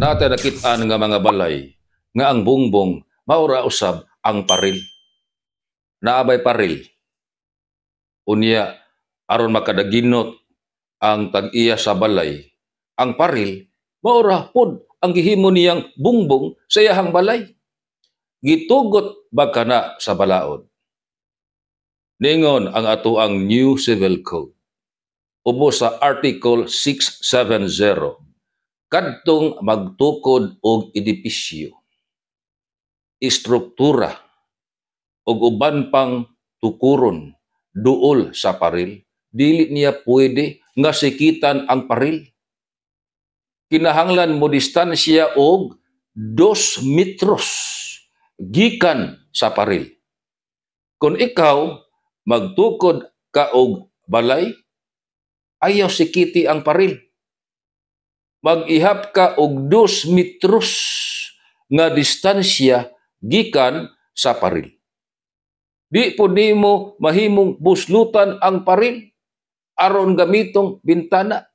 Naa tay nakit-an nga mga balay nga ang bungbong maura usab ang paril. Naa bay paril? Unya aron makadaginot ang tag-iya sa balay, ang paril maura pod ang gihimo niyang bungbong sa iyahang balay. Gitugot ba kana sa balaod? Ningon ang atoang New Civil Code ubos sa Article 670, kadtong magtukod og edipisyo, istruktura ug uban pang tukuron duol sa paril, dili niya pwede nga sikitan ang paril. Kinahanglan mo distansya og 2 metros gikan sa paril. Kung ikaw magtukod ka og balay, ayaw sikiti ang paril. Mag-ihap ka og 2 metros nga distansya gikan sa paril. Di po nimo mahimong buslutan ang paril aron gamitong bintana.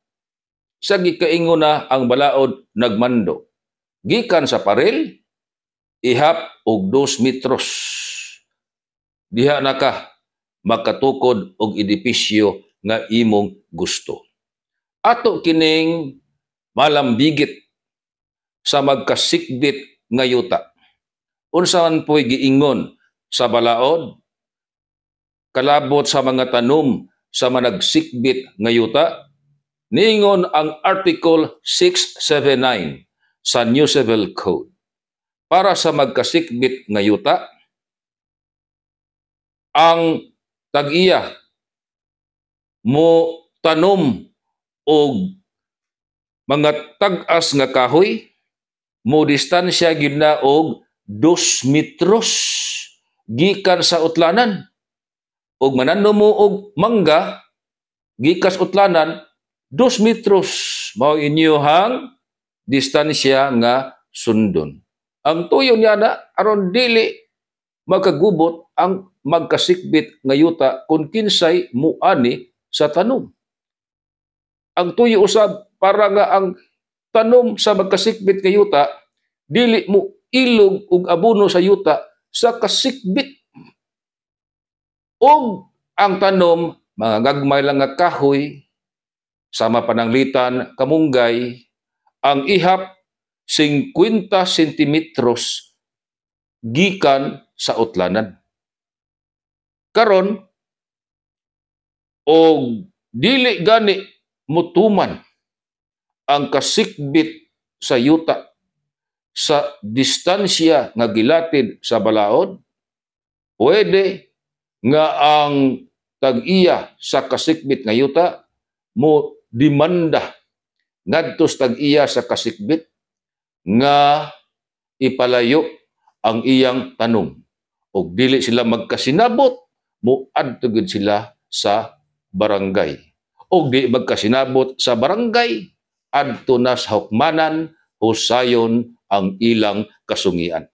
Sa gikaingon na ang balaod nagmando, gikan sa paril, ihap og 2 metros. Diha na ka makatukod og edipisyo nga imong gusto. Ato kining malambigit sa magkasikbit nga yuta. Unsa man po'y giingon sa balaod kalabot sa mga tanom sa managsikbit nga yuta? Niingon ang Article 679 sa New Civil Code, para sa magkasikbit nga yuta, ang tag-iya mo tanom og mga tag-as nga kahoy, mo distansya gyud na og 2 metros gikan sa utlanan. Og mananom mo og mangga gikas utlanan, 2 metros mao inyohang distansya nga sundon. Ang tuyo niya na aron dili magkagubot ang magkasikbit nga yuta kung kinsay muani sa tanom. Ang tuyo usab para nga ang tanom sa magkasikbit nga yuta dili mo ilog og abono sa yuta sa kasikbit. Og ang tanom, mga gagmay lang nga kahoy, sama pananglitan kamunggay, ang ihap 50 sentimetros gikan sa utlanan. Karon, og dili gani mutuman ang kasikbit sa yuta sa distansya nga gilatid sa balaod, pwede nga ang tag-iya sa kasikbit nga yuta mo demanda ngadto sa tag-iya sa kasikbit nga ipalayo ang iyang tanom. Og dili sila magkasinabot, moadto gyud sila sa barangay. Og di magkasinabot sa barangay, adto na sa hukmanan, husayon ang ilang kasungian.